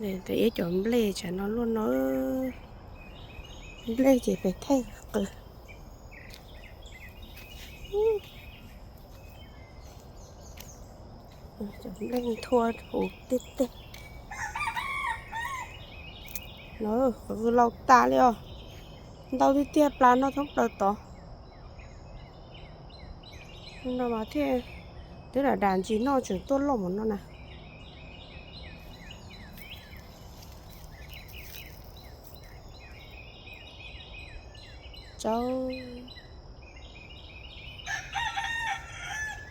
Ib cov nplej tsam no luaj no, nplej ces pem thaij qw. Cov nplej nthua huv tiag tiag. No qw laus tas li os. Ntau tiag tiag, plas no thoob plaws tod. No mas thiaj twb lam dam ntsis noj tseem tuaj loj mus no na. Tsaub,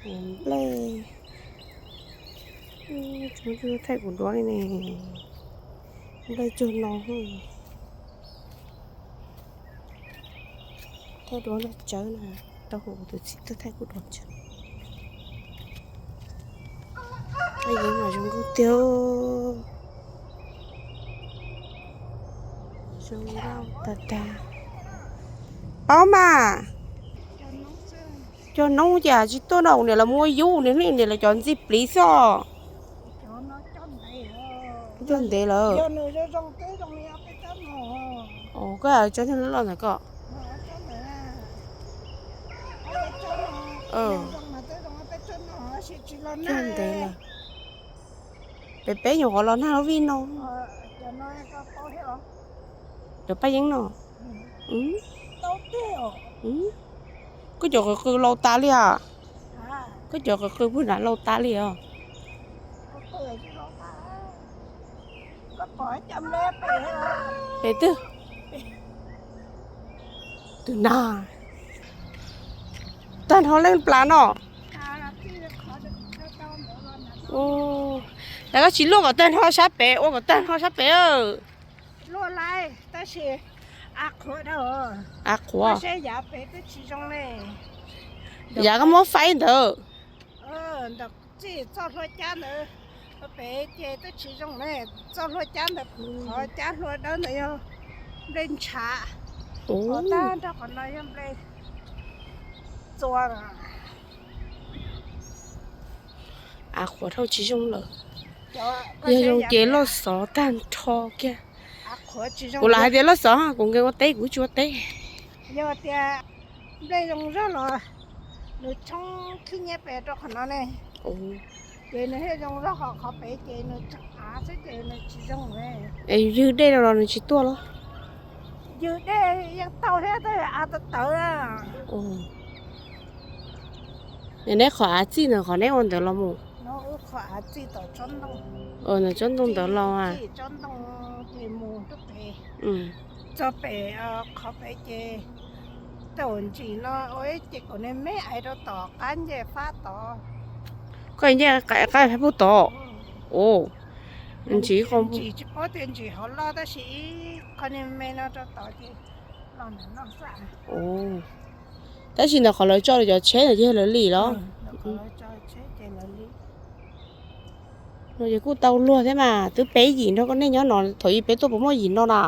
nplej, thaij kuv duav li ne. Nplej tsuag no. Thaij duav nrog tsawb na, tau hum tus txiv tuaj thaij kuv duav tsawb. Yeeb mas zoo nkauj tiag. Zoo nkauj tag tag. Paub mas, cog noob ces tsis tuaj no, kuv niam lawv muab yub, niam hli niam lawv cov ntxi pliv xwb. Cog ntev lawm. Koj tso loj ntawm koj. Cog ntev lawm. Peb peb nyuam qhuav los nag lub vij no. Cov paj yeeb no. Koj cov qw qw laus tas li os. Koj cov qw qw puag nrad laus tas li os. Pem twg? Twg na? Tag nrho leej plas no. Lawv koj tsis luaj kom tag nrho sab pem, ua kom tag nrho sab pem. Av qhuav. Yav koj muab faib ntawd. Txij txoj hlua cab ntawd pem ces twb tsis zoo ne, txoj hlua cab ntawd, qhov cab hlua dawb ntawd yog nplej ntshav, qhov tag nrho qhov no yog nplej txua. Av qhuav dhau tsis zoo lawm. Yog zoo ces loj xov tag nrho kiag. Kuv lam hais tias loj xov, kuv nkees ua teb kuv tsis ua teb. Yog tias nplej zoo zog los nws tshoob khib nyiab pem rau qhov no ne. Ces nws thiaj zoo zog, qhov pem ces nws tseem av xwb ces nws tsis zoo. Es ywg dej rau los nws tsis tuaj los? Ywg dej yeej tau thiab, tab av tawv tawv. Neb qhov av txij ntawd qhov neb ua ntawd los mus? Ntawm tsob ntoo ntawd los a? Txog pem qhov pem ces tau ntsis no ua ib ce kaum niag me aiv rau tom qab ncej fab tod. Koj ncej qab fab pug tod? Ntsis, ntsis tsis paub tias ntsis hov loj tab sis ib qho niag me no rau tod ces los ntawm no xwb. Tab sis ntawm qhov lawv tso cov tsheb ntawd ces lawv lim los? Ces kuj tau luag thiab mas, twb peb yim nrog koj nej nyob no, thaum ub peb tuaj puas muaj yim no na?